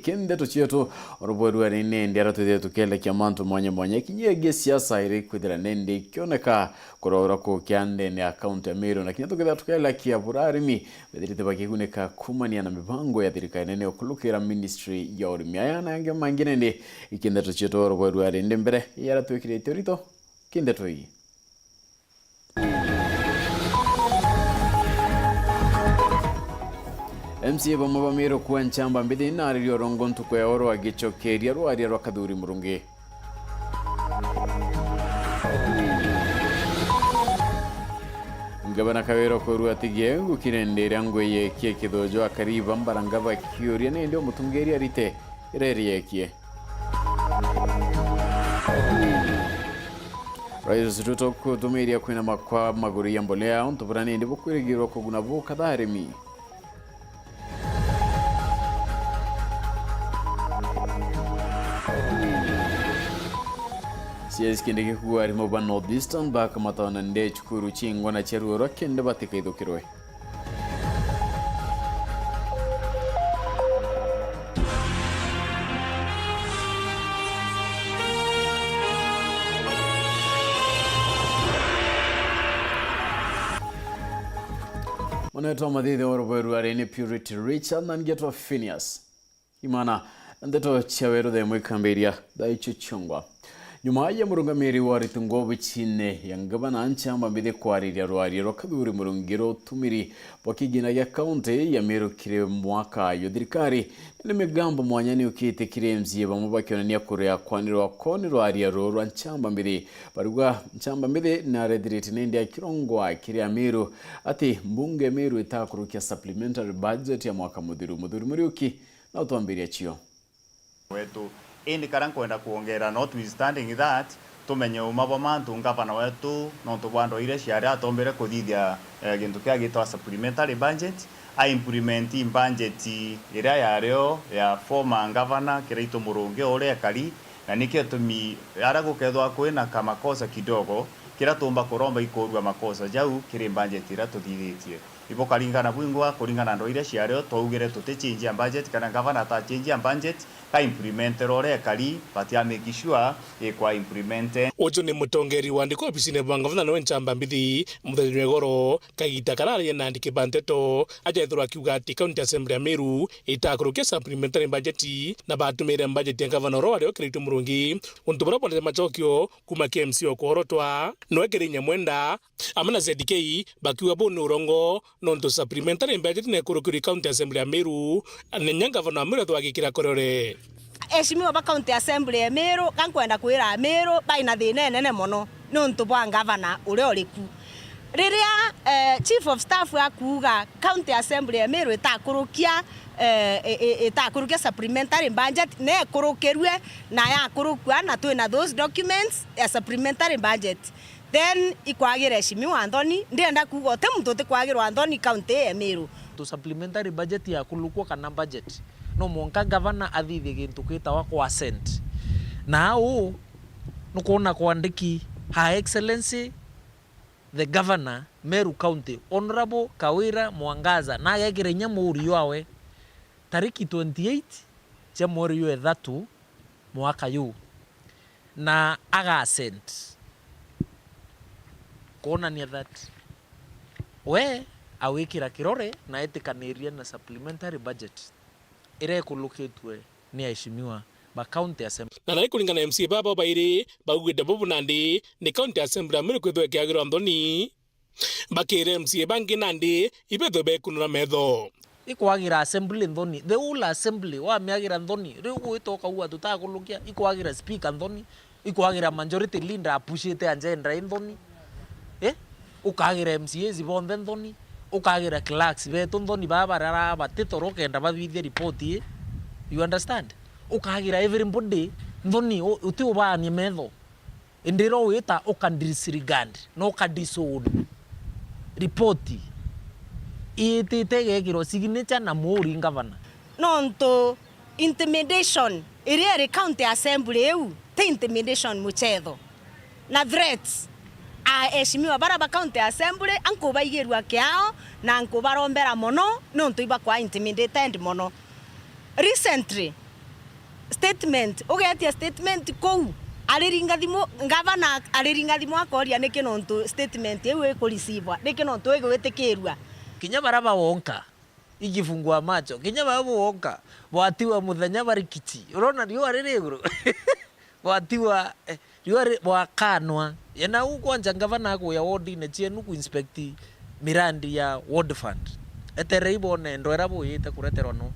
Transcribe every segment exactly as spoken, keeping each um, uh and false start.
Ki ndeto cietu, oro bweru ari nindi ara twithire tukielekia mantu mwanya mwanya, kinya yegie siasa iri kwithira nindi ikioneka kurora kukia ndene ya kaunti ya Meru, na kinya tukithira tukielekia bura arimi bethirite bakigunika kumania na mibango ya thirikari nene ukulukira ministry ya urimi. Aya na angi mangi nindi iki ndeto cietu, oro bweru ari ndi mbere yara twikirite urito ki ndeto ii. M C A bamwe ba Meru kwa nchamba mbithi naririo rongo ntuku ya oro agicokeria rwaria rwa Kathuri Murungi. Ngavana Kawira kurua atigie ngukire ndiria ngwiyekie kithujo akariba mbaranga bakiuria nindi umutungiria arite ireriekie. Rais Ruto kutumiria kwinama kwa maguru ya mbolea, untu buria nindi bukwirigirwa kuguna bukatha arimi. C S Kindiki kuuga arimu ba North Eastern bakamatwa na nde cukuru cingwa na cia ruo rwa kende batikaithukirwe. Mwana wetu wa mathithi wa rubweru ari ni Purity Richard na ngetwa Phineas. Imana, ndeto cia weru the mwikambiria thaa icio ciongwa. Nyuma ya murungamiri wa Ritungu obicine ya ngavana nchamba mbithi kwariria rwaria rwa Kathuri Murungi rwa utumiri bwa kigina gia kaunti ya Meru kiri mwaka yo thirikari, ni migambo mwanya ni ukite kiri M C A bamwe bakionania kuria kwanirwa kwao ni rwaria ruu rwa nchamba mbithi. Bariuga nchamba mbithi narethirite nindi akirongwa kiri Ameru ati mbunge ya Meru itakurukia supplementary budget ya mwaka muthiru. Muthuri Muriuki na utwambiria cio. Wetu. Indi karia nkwenda kwongera, notwithstanding that, tumenye uma bwa mantu ngavana wetu, nontu bwa ndwaa iria ciari atombere kuthithia, eh, gintu kia gitwa supplementary budget, a implement budget iria yario ya former ngavana Kiraitu Murungi uria ekari, na nikio gitumi aria gukethwa kwina kamakosa kidogo, kiria tuumba kuromba ikurua makosa jau kiri budget iria tuthithitie. Ibukaringana bwingwa kuringana na ndwaa iria ciario, twaugire tutichenjia budget kana ngavana atachenjia budget, ka implementerwa uria ekari, but a make sure ikwa implemented. Uju ni mutongeri wa ndiko obisine bwa ngavana niwe nchamba mbithi, Muthoni Nyegoro, kagita kararia na andiki ba nteto, ajethirwa akiuga ati County Assembly ya Meru itakurukia supplementary budget, na batumire budget ya ngavana uria wari o Kiraitu Murungi, untu buria bwonete macokio kuma K M C o kuorotwa. Noe kiri Nyamwenda, amwe na Z K bakiuga buu ni urongo, nontu supplementary budget nekurukirwe County Assembly ya Meru, na inya ngavana wa Meru ethwa agikira kurore. Eshimiwa ba County Assembly ya Meru, ga nkwenda kwira Ameru baina thina inene mono nontu bwa ngavana uria uri ku. Riria, eh, Chief of Staff akuuga County Assembly ya Meru itakurukia, eh, i-, i-, itakurukia supplementary budget, nekurukirue na yakurukua, na twina those documents ya supplementary budget. Then ikwagira eshimiwa nthoni, ndienda kuuga uti muntu utikwagirwa nthoni county ya Meru. To supplementary budget ya kulukwa kana budget, no mwanka gavana athithie gintu gitawa kwa assent. Na au nukwona kwandiki Her Excellency the Governor, Meru County, Honourable Kawira Mwangaza, na agekira inya muuri jwawe tariki twenty-eight cia mweri jwa ithatu mwaka juu, na aga assent, kwonania that we awikira kirore na etikaniria na supplementary budget iria ikulukitue ni aheshimiwa ba County Assembly. Na nari kuringana na M C A baba bairi, baugite bubu nandi ni County Assembly ya Meru kwithwa ikiagirwa nthoni. Bakire M C A bangi nandi ibethwe bekunura metho. Ikwagira assembly nthoni, the whole assembly wamiagira nthoni, riu gwita ukauga tutakulukia, ikwagira speaker nthoni, ikwagira majority leader apushite agenda i nthoni, eh? Ukagira M C As bonthe nthoni, ukagira clerks betu nthoni, baba barara batitoro kenda bathithie report i, you understand? Ukagira everybody nthoni, u-, uti ubaanie metho. Indi ira wita uka disregard na uka disown report iitite igekirwa signature na muuri ngavana. Nontu intimidation iria iri county assembly iu ti intimidation muchetho. Na threats, aheshimiwa bara ba county assembly ankubaigirua kiao na nkubarombera mono nontu ibakwa intimidated mono. Recently, Statement, ugetia statement kuu, ariringa thimu, ngavana ariringa thimu akoria niki nontu statement iu ikureceivewa, niki nontu igwitikirua. Kinya bara bawonka, ikifungua macho, kinya bara bawonka, bwatiwa muthenya barikiti. Urona riua riri iguru? Bwatiwa, eh, riua ri-, bwakanwa. Yena u kwanja ngavana akuya wardine cienu ku inspect mirandi ya ward fund. Eterei bone ndwera buyite kureterwa no.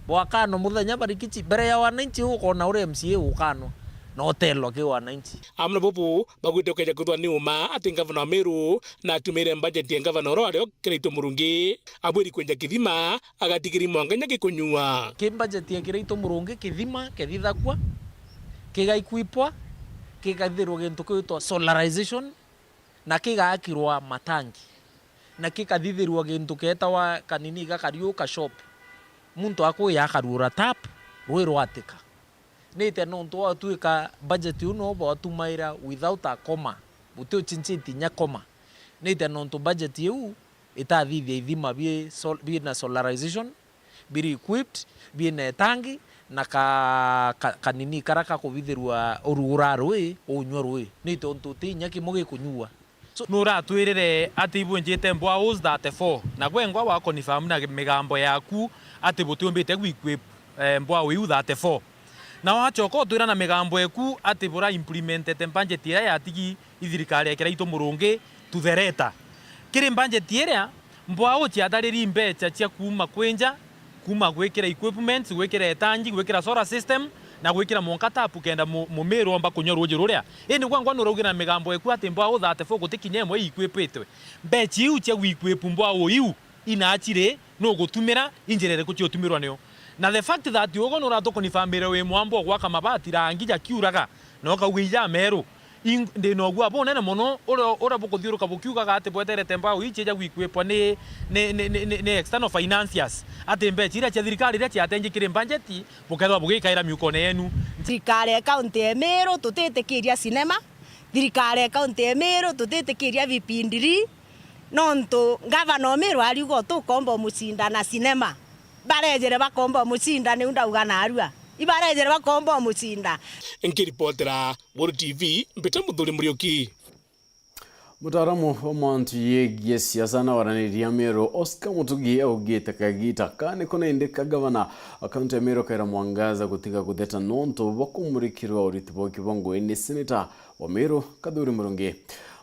Bwakanwa muthenya barikiti, mbere ya wananchi ukona uria M C A ukanwa na utelwa ki wananchi. Amwe na bubu bagwite ukeja kwithwa ni uma ati ngavana wa Meru na atumire budget ya ngavana uria wario Kiraitu Murungi, abwiri kwenja kithima, agatigiri mwanga inya gikunyua. Ki budget ya Kiraitu Murungi kithima kethithakua, kigaequipwa, kigathirwa gintu kiwitwa solarization, na kigaakirwa matangi, na kikathithirwa gintu keetawa kanini gakariu ka shop, muntu akuya akaruura tap, rui rwatika. Nite nontu gwatuika budget iu no bwatumaira without a comma, buti uchinchiti inya comma. Nite nontu budget iu itathithia ithima bi sol-, bina solarization, biri equipped, bina itangi, na ka, ka, kanini kara kakubithirua urugura rui, unywa rui. Nite untu uti inya kimwe gikunyua. So, nuratwirire ati ibwinjite boreholes thirty-four, na gwengwa wa confirm na migambo yaku ati butiumbite gwi-equip, eh, borehole iu thirty-four. Na wachoka utwira na migambo eku ati bura implemented budget iria yatigi i thirikari ya Kiraitu Murungi to the letter. Kiri budget iria, borehole ciatariri mbecha cia kuuma kwinja, kuuma gwikira equipments, gwikira etangi, gwikira solar system, na gwikira mwanka tap kenda mu-, mumiru omba kunywa ruuji ruria. Indi gwangwa nuraugire na migambo eku ati borehole thirty-four guti kinya imwe i-equipitwe. Mbecha iu cia gwi-equip borehole iu inachiri nugutumira, injira iriku cia utumirwa nio? Na the fact that ugo nuratukonfamire wi mwamba o gwaka mabati rangi jakiuraga, na ukauga ija meru. Ing-, ndi na ugua bunene mono uria, uria bukuthiuruka bukiugaga ati bweterete mbao ici ja gwi-equipwa ni, ni, ni, ni, ni, ni external financiers, ati mbecha iria cia thirikari iria ciatenji kiri budget bukethirwa bugikaira miukone yenu. Thirikari ya kaunti ya Meru tutitikiria cinema, thirikari ya kaunti ya Meru tutitikiria vipindi ri, nontu ngavana o Meru ariuga utukomba umucinda na cinema. Barejere bakomba umucinda, niu ndauga narua. Ibarejere bakomba umucinda. Nkiripotera Guru T V, Mbita Muthuri Muriuki. Mutaaramu wa mantu yegie siasa na waraniria Meru, Oscar Mutugi, augite kagita ka niko nindi ka gavana wa kaunti ya Meru Kawira Mwangaza gutiga kutheta nontu bwa kumurikirwa uriti bwa kibongo ni seneta wa Meru Kathuri Murungi.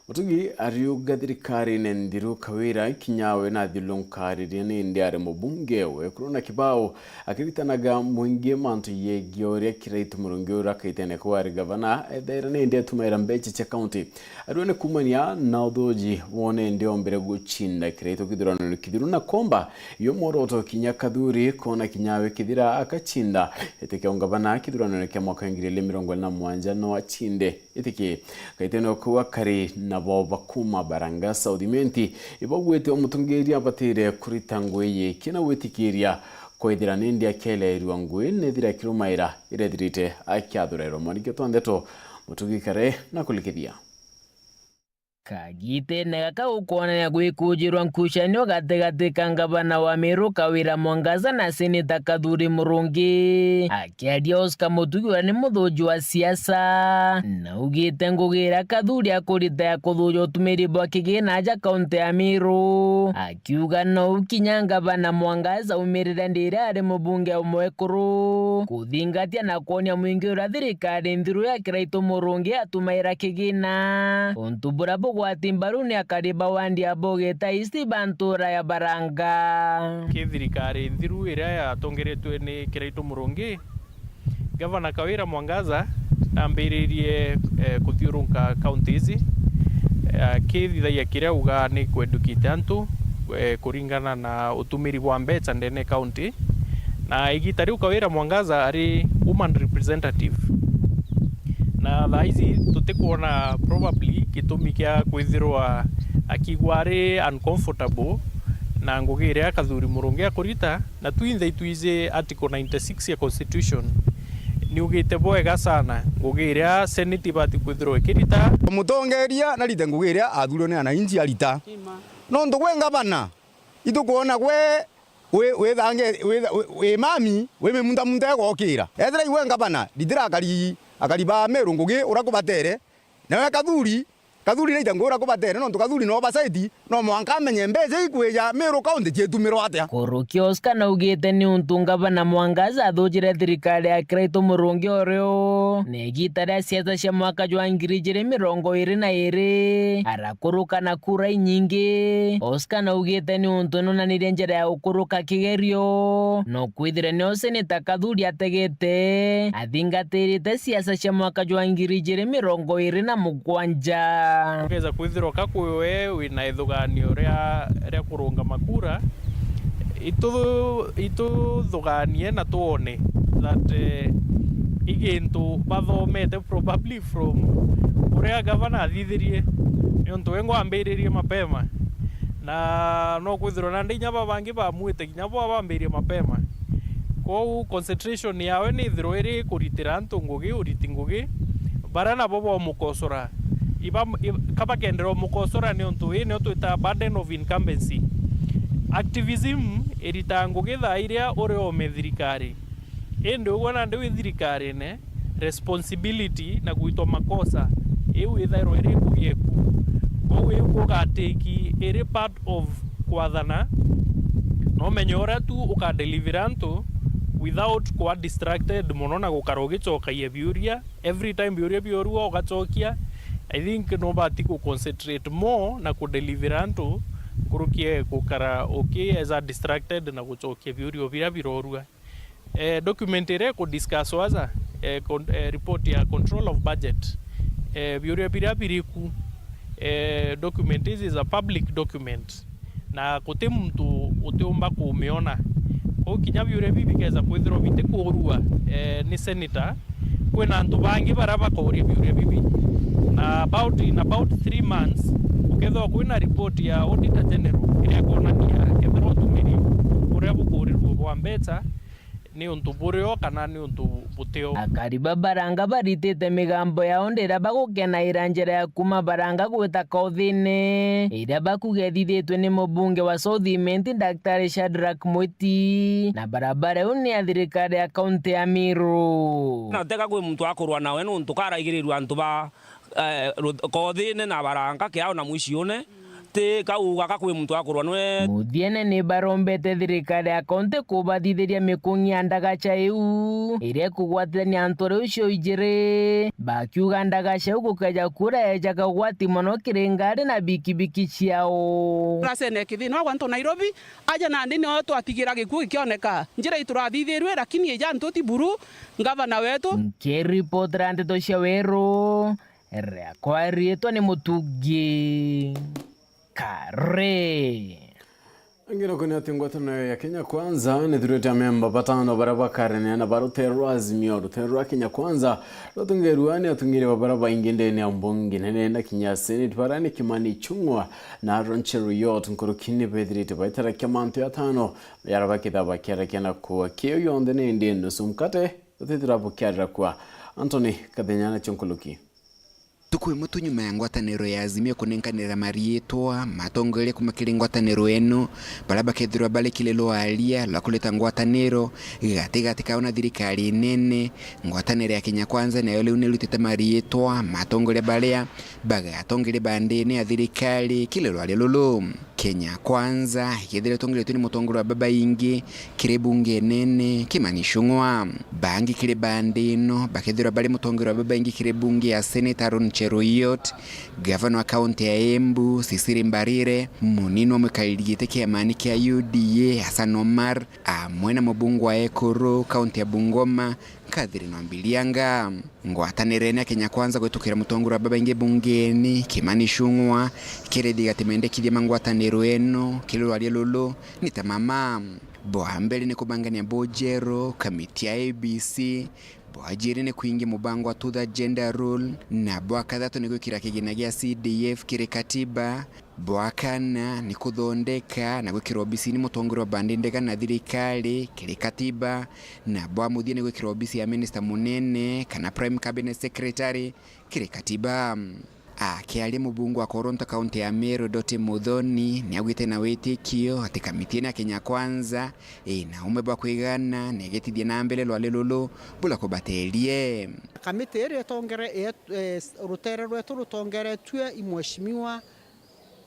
Mutugi ariuga thirikarine nthiru Kawira kinya we nathiurunkaaririe nindi ari mubunge we kuruna kibao akiritanaga mwingi mantu yegie uria Kiraitu Murungi uria kaitene kau ari gavana ethaira nindi atumaira mbecha cia kaunti. Ariwe ni kuumania na uthuji bwone ndi ombire gucinda Kiraitu kithurano kithiru na komba yo mworoto kinya Kathuri kona kinya we kithira akacinda iti kia ungavana kithurano kia mwaka wa ngiri igiri mirongo iri na mugwanja no acinde. Itiki, kaitene kau akari nabo bakuuma Baranga South Imenti, ibagwite o mutungiria abatire kurita ngui yiki na gwitikiria kwithira nindi akeleerua ngui nethira akirumaira iria ithirite akiathurairwa mwaniki twa ndeto Mutugi Kare na kulikithia. Kagitene gaka gukwonania gwikujirwa nkucanio gatigati ka ngavana wa Meru Kawira Mwangaza na seneta Kathuri Murungi. Akiaria Oscar Mutugi uria ni muthuji wa siasa, naugite ngugi iria Kathuri akurita ya kuthuja utumiri bwa kigina aja kaunti ya Meru, akiuga nou kinya ngavana Mwangaza aumirire ndi iria ari mubunge umwekuru kuthingatia na kwonia mwingi uria thirikari nthiru ya Kiraitu Murungi atumaira kigina, untu buria bugwati mbaru ni akari ba wandi ya Bogita East ba ntura ya Baranga. Ki thirikari nthiru iria yatongeretue ni Kiraitu Murungi, Gavana Kawira Mwangaza nambiririe, eh, kuthiurunka kaunti ici, eh, akithithagia kiria auga ni kueducate antu, eh, kuringana na utumiri bwa mbeca ndene kaunti. Na igita riu Kawira Mwangaza ari woman representative. Na thaa ici tutikwona probably gitumi kia kwithirwa akigua ari uncomfortable na ngugi iria Kathuri Murungi akurita, na twinthe itwiji Article ninety-six ya Constitution niugite bwega sana ngugi iria Senate ibati kwithirwa ikirita. Mutongeria narite ngugi iria athurirwe ni ananchi arita. Nontu gwe ngavana, itukwona gwe Wi-, withange-, witha-, wi-, wi mami, wimimuntamunta igokira. Ethira iwe ngavana, ritira akari, akari ba Meru ngugi uria kubatere, nawe Kathuri, Kathuri naita ngugi uria kubatere, nontu Kathuri no oversight, no mwanka amenye mbeca ikwija Meru County ciitumirwa atia. Kuruki Oscar naugite niuntu ngavana Mwangaza athuujire thirikari ya Kiraitu murungi o rio, na igiita ria siasa cia mwaka jwa ngiri ijiri mirongo iiri na iiri, arakuruka na kura inyingi. Oscar naugite niuntu nonanirie njira ya gukuruka kigerio, no kwithire nio Seneta Kathuri ategete, athingatirite siasa cia mwaka jwa ngiri ijiri mirongo iiri na mugwanja. Ukethira kwithirwa ka kwi we wina ithuganio ria, ria kurungama kura, itu-, ituthuganie na twone that, eh, i gintu bathomete probably from uria gavana athithirie, niuntu we ngwambiririe mapema, na no kwithirwa nandi inya babangi bamwite kinya bo bambirie mapema. Kwou concentration yawe ni ithirwa iri kuritira antu ngugi, uriti ngugi, baria nabo bomukosora. Iba, i-, ka bakendera umukosora niuntu ii nio twitaga burden of incumbency. Activism iritaa ngugi thaa iria uri ome thirikari. Indi ugwe nandi wi thirikarine, responsibility na gwitwa makosa, iu ithairwa iri ngugi eku. Kwou iu kugatiki iri part of kwathana, no umenye uria tu ukadelivera antu without kuba distracted mono na gukara ugicokagia biuria. Every time biuria biorua ugacokia, I think no ubati ku concentrate more na kudelivera antu nkuruki e gukara uki eza distracted na gucokia biuria biria birorua. Eh, document iria iku discuss waza, eh, con-, eh, report ya control of budget, eh, biuria biria biriku, eh, document ici is a public document, na guti muntu utiumba kumiona. Kwou kinya biuria bibi bikeza kwithirwa bitikuurua, eh, ni senator, kwina antu bangi baria bakauria biuria bibi. Na about, in about three months, ukethirwa kwina report ya Auditor General iria ikonania kethirwa utumiri uria bukuurirwe bwa mbeca ni untu burio kana ni untu butio. Akari ba Baranga baritite migambo yao ndiria bagukenaira njira ya kuuma Baranga gwita Kothine, iria bakuga ithithitwe ni mubunge wa South Imenti, Daktari Shadrack Mwiti, na barabara iu ni ya thirikari ya kaunti ya Meru. Na teka kwi muntu akurwa nawe nuntu karaigirirua antu ba eh, Ruth-, Kothine na Baranga, Kiao na Mwiciune, ti kauga ka kwi muntu akurwa nwe. Muthiene ni barombete thirikari ya kaunti kubathithiria mikung'i ya ndagaca iu, iria ikugwatithania nturire icio ijiri, bakiuga ndagaca iu gukeja kuura yejaga ugwati mono kiri ngari na bikibiki ciao. Rasene kithina wa gwantu Nairobi, aja nandi nio twatigira gikuu gikioneka. Njira iturathithirue, lakini ija ntuti buru, ngavana wetu. Nkiripotera ndeto cia Weru, riakwa riitwa ni Mutugi Kare. Ngiroko ni ati ngwataniro ya Kenya Kwanza nithurite amemba batano baria bakareneana ba rutere rwa Azimio, rutere rwa Kenya Kwanza rutungerua ni atungiria ba baria baingi ndene ya mbunge nene na kinya senate, baria ni Kimani Ichung'wa na Aaron Cheruiyot. Nkuruki ni bethirite baitarakia mantu yatano yaria bakitha bakiarakia na kuwa kiu yonthe ni ndi nusu mkate tutithira bukiarira kwa Anthony Kathenya na Chonkuruki. Ntuku imwe tu nyuma ya ngwataniro ya Azimio kunenkanira mariitwa ma atongeria kuma kiri ngwataniro ino, baria bakethirwa bari kiri rwaria rwa kurita ngwataniro gatigati kao na thirikari nene, ngwataniro ya Kenya Kwanza nayo riu nirutite mariitwa ma atongeria baria bagatongeria bandene ya thirikari kiri rwaria ruru. Kenya Kwanza ikethira itongeretue ni mutongoria wa babaingi kiri bunge nene Kimani Ichung'wa. Bangi kiri bandi ino bakethirwa bari mutongoria wa babaingi kiri bunge ya Senate Aaron Cheruiyot, gavana wa kaunti ya Embu Cecily Mbarire, munini wa mwikariri giti kiamani kia U D A Hassan Omar, amwe na mubunge wa Ekuru kaunti ya Bungoma Catherine Wambirianga. Ngwataniro ino ya Kenya Kwanza gwitukira mutongoria wa babaingi bungeni Kimani Ichung'wa, kirithigati mendekithia ma ngwataniro ino kiri rwaria ruru ni ta mama. Bwa mbere ni kubangania mbujeru kamiti ya A B C, bwa jiri ni kwingia mubango wa two-third gender rule, na bwa kathatu ni gwikira kigina gia C D F kiri katiba. Bwa kana ni kuthondeka na gwikira obisini mutongoria wa bandi ndega na thirikari kiri katiba, na bwa muthia ni gwikira obisi ya minista munene kana prime cabinet secretary kiri katiba. Akiaria mubunge wa Koronto kaunti ya Meru, Doti Muthoni, niaugite na witikio ati kamiti ino ya Kenya Kwanza ina umwe bwa kwigana na igitithia na mbere rwari ruru bula kubaterie. Kamiti iri itongere-, i-, eh, rutere rwetu rutongeretue i mheshimiwa,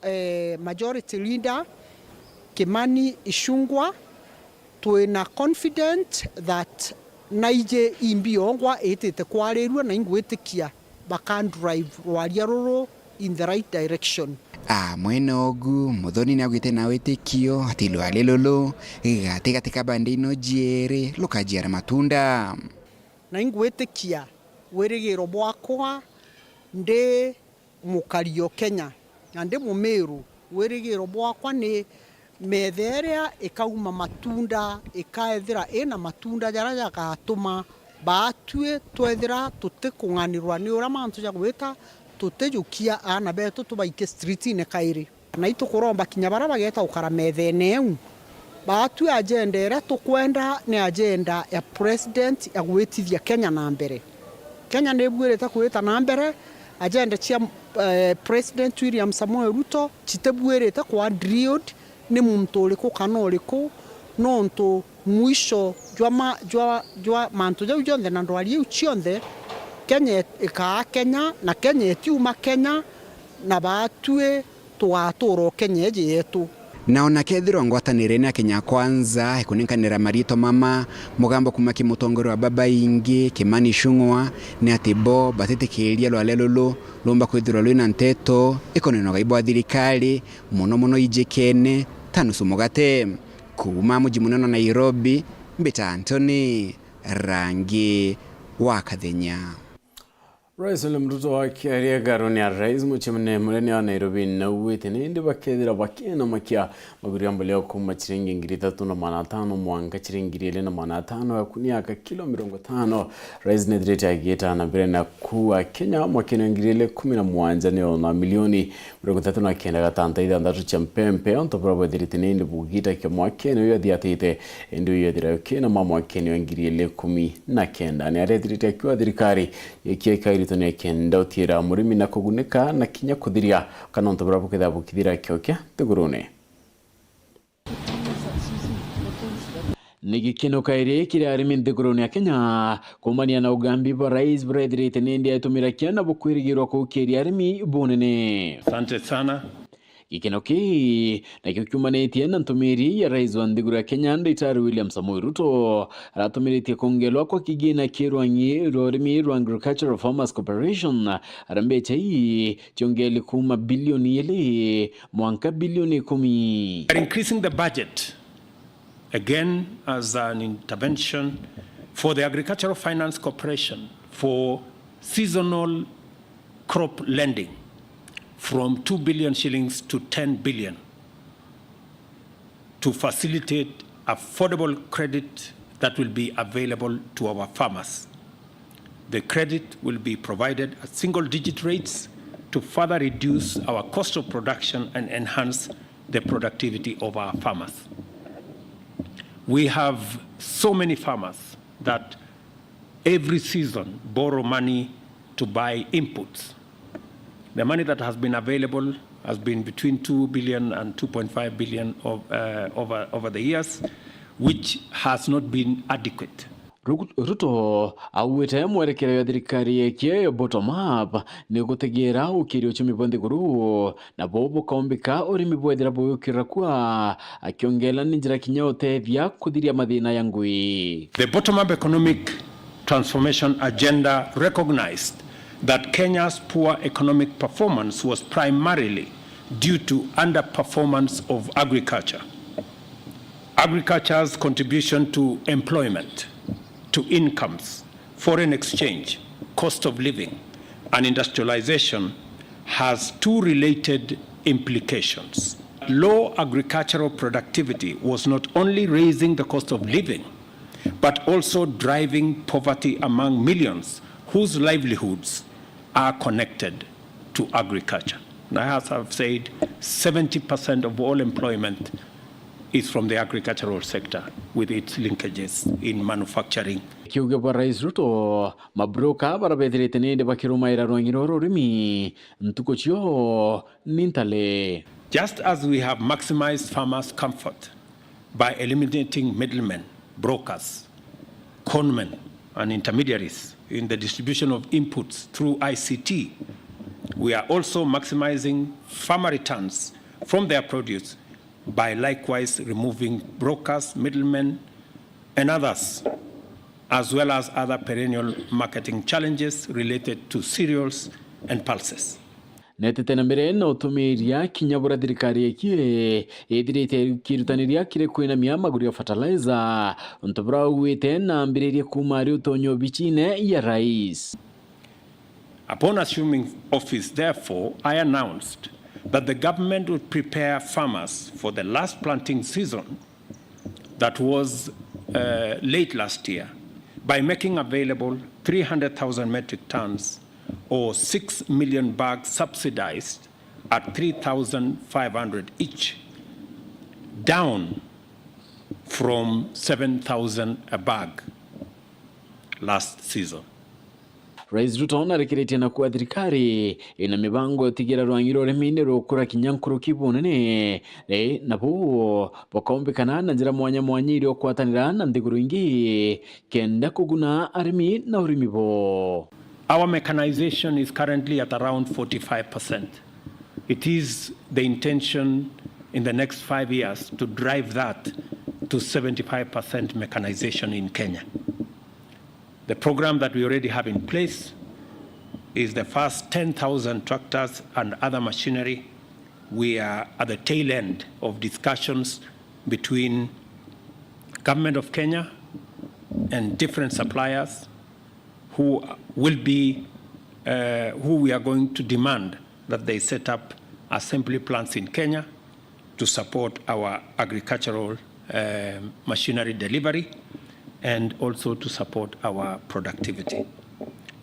eh, majority leader Kimani Ichung'wah, twina confident that naiji imbi yongwa itite kwarirua na ingwitikia baka drive rwaria ruru in the right direction. Amwe na ugu, Muthoni niaugite na witikio ati rwari ruru gigati gati ka bande ino jiiri rukajiara matunda. Na ingwitikia wirigiro bwakwa ndi mukari o Kenya, na ndi Mumiru, wirigiro bwakwa ni metha iria ikauma matunda, ikaethira ina matunda jaria jagatuma baatui twethira tutikung'anirwa ni uria mantu ja gwita, tutijukia aana betu tubaike streetine kairi. Na itukuromba kinya baria bageta gukara methene iu, baatui agenda iria tukwenda ni agenda ya president ya gwitithia Kenya na mbere. Kenya nibuirite kwita na mbere, agenda cia, eh, President William Samoei Ruto citibuirite kwa derailed ni muntu uriku kana uriku, nontu mwisho jwa ma-, jwa, jwa mantu jau jonthe na ndwari iu cionthe, Kenya ikaa Kenya, na Kenya itiuma Kenya, na baatui tugatura o Kenya iji yetu. Na ona kethirwa ngwataniro ino ya Kenya Kwanza ikunenkanira mariitwa mama, mugambo kuuma ki mutongoria wa babaingi Kimani Ichung'wah, ni ati bo batitikiria rware ruru rumba kwithirwa rwina nteto ikonene ugai bwa thirikari, mono mono ijikene ta nusu mugate. Kuuma muji munene wa Nairobi, mbita Anthony Rangi wa Kathenya. Rais William Ruto akiaria igarune ya rais mucemania munene wa Nairobi naugwite ni indi bakethira bakienamakia maguri ya mbolea kuuma ciringi ngiri ithatu na magana atano mwanka ciringi ngiri ili na magana atano ya kunia aka kilo mirongo itano. Rais nethirite agita na mbere na kuuga Kenya mwakene wa ngiri ili kumi na mwanja ni ona milioni mirongo ithatu na kenda gatanta ithanthatu cia mpempe, onto buria bwethirite ni indi bugitakia mwakene uyu athiatite, indi uyu ethira ukina ma mwakene wa ngiri ili kumi na kenda. Ni arethirite akiuga thirikari ikia ikairito ni kenda utiira murimi na kugunika na kinya kuthiria kana untu buria bukethira bukithira kiokia nthigurune. Ni gikeno kairi kiri arimi nthigurune ya Kenya kuumania na ugambi bwa rais burethirite ni indi aitumira kiana bukwirigirwa kuukiria arimi bunene. Asante sana. Gikeno kii nakio kiumanitie na ntumiri ya rais wa nthiguru ya Kenya, Daktari William Samoei Ruto, aratumiritie kongelwa kwa kigina ki rwang'i rwa urimi rwa Agricultural Farmers Corporation, aria mbecha ii ciongeeli kuuma bilioni ili mwanka bilioni ikumi. We are increasing the budget again as an intervention for the Agricultural Finance Corporation for seasonal crop lending from two billion shillings to ten billion to facilitate affordable credit that will be available to our farmers. The credit will be provided at single-digit rates to further reduce our cost of production and enhance the productivity of our farmers. We have so many farmers that every season borrow money to buy inputs. The money that has been available has been between two billion and two point five billion of, uh, over, over the years, which has not been adequate. Ru-, Ruto augite mwerekero ya thirikari yekie ya bottom up ni gutigira ukiria uchumi bwa nthiguru, nabo bukaumbika urimi bwethira bugukirira kua, akiongela ni njira kinya utethia kuthiria mathina ya ngui. The bottom-up economic transformation agenda recognized that Kenya's poor economic performance was primarily due to underperformance of agriculture, agriculture's contribution to employment, to incomes, foreign exchange, cost of living, and industrialization has two related implications. Low agricultural productivity was not only raising the cost of living, but also driving poverty among millions whose livelihoods are connected to agriculture. Now, as I've said, seventy percent of all employment is from the agricultural sector with its linkages in manufacturing Kiuge bwa Rais Ruto, mabroka bara bethirite nindi bakirumaira rwangi rwa urimi ntuku cio ni ntale. Just as we have maximized farmers' comfort by eliminating middlemen, brokers, conmen, and intermediaries in the distribution of inputs through I C T, we are also maximizing farmer returns from their produce by likewise removing brokers, middlemen, and others, as well as other perennial marketing challenges related to cereals and pulses. Netete na mbere na utumiria kinya buria thirikari iki ithirite ikirutaniria kiri kwinamia maguru ya fertilizer, untu buria augite na ambiririe kuuma ari utonyi obicine ya rais. Upon assuming office, therefore, I announced that the government would prepare farmers for the last planting season that was, uh, late last year by making available three hundred thousand metric tons or six million bags subsidized at three thousand five hundred each, down from seven thousand a bag last season. Rais Ruto narikiritie na kuuga thirikari ina mibango ya utigira rwangi rwa urimi ni rukura kinya nkuruki bunene, eh, nabo bukombikana na njira mwanya mwanya iria ukwatanira na nthiguru ingi kenda kuguna arimi na urimi bo. Our mechanization is currently at around forty-five percent. It is the intention in the next five years to drive that to seventy-five percent mechanization in Kenya. The program that we already have in place is the first ten thousand tractors and other machinery. We are at the tail end of discussions between Government of Kenya and different suppliers who will be, uh, who we are going to demand that they set up assembly plants in Kenya to support our agricultural, uh, machinery delivery and also to support our productivity.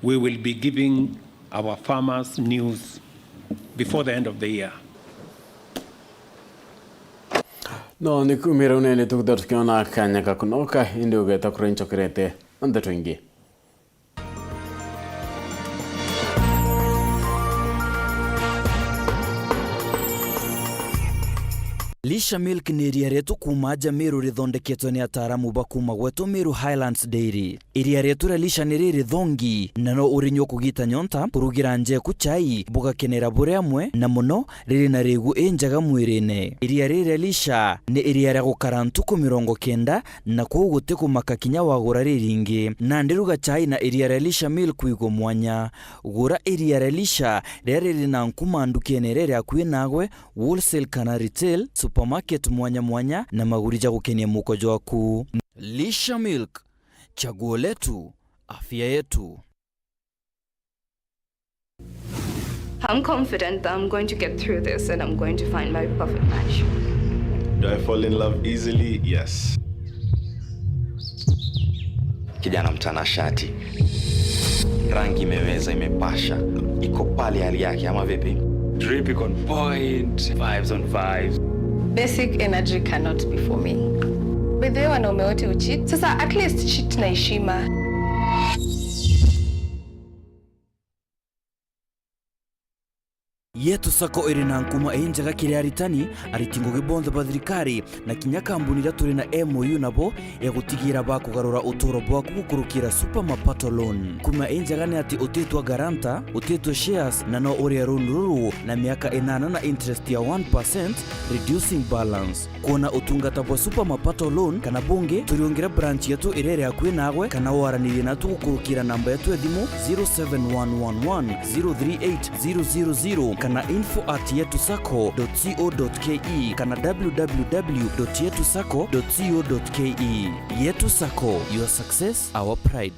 We will be giving our farmers news before the end of the year. No, ni kumira unene tukuthira tukiona kanya ga kunoka, indi ugeta kuria nchokerete ndeto ingi. Lisha Milk ni iria rietu kuuma aja Meru rithondeketwe ni ataaramu ba kuuma gwetu Meru Highlands Dairy. Iria rietu ria Lisha ni riri thongi, na no urinyua kugita nyonta, kurugira njeku chai, bugakenera buri amwe, na muno riri na rigu injega mwirine. Iria riri ria Lisha ni iria ria gukara ntuku mirongo kenda, na kwou guti kumaka kinya wagura riringi. Nandi ruga chai na iria ria Lisha Milk kwigua mwanya. Gura iria ria Lisha riria riri na nkuma ndukene iria iri akui nagwe, wholesale kana retail, supermarket mwanya mwanya, na maguri ja gukenia muko jwaku. Lisha Milk, chaguo letu, afya yetu. I'm confident that I'm going to get through this and I'm going to find my perfect match. Do I fall in love easily? Yes. Kijana mtanashati. Rangi imeweza, imepasha. Iko pale hali yake, ama vipi? Drip iko on point, vibes on vibes. Basic energy cannot be for me. By the way, wanaume wote ucheat. Sasa at least cheat na heshima. Yetu Sacco iri na nkuma injega kiri aritani, ariti ngugi bonthe ba thirikari, na kinya kambuni iria turi na M O U nabo ya gutigira bakugarura uturo bwaku gukurukira Super Mapato Loan. Nkuma injega ni ati utitwa guarantor, utitwa shares, na no urie loan ruru na miaka inana na interest ya one percent, reducing balance. Kwona utungata bwa Super Mapato Loan kana bungi, turiungire branch yetu iria iri akui nagwe, kana waranirie natu gukurukira namba yetu ya thimu zero seven one one one zero three eight zero zero zero kana info at yetu sacco dot co dot ke kana w w w dot yetu sacco dot co dot ke. Yetu Sacco, your success, our pride.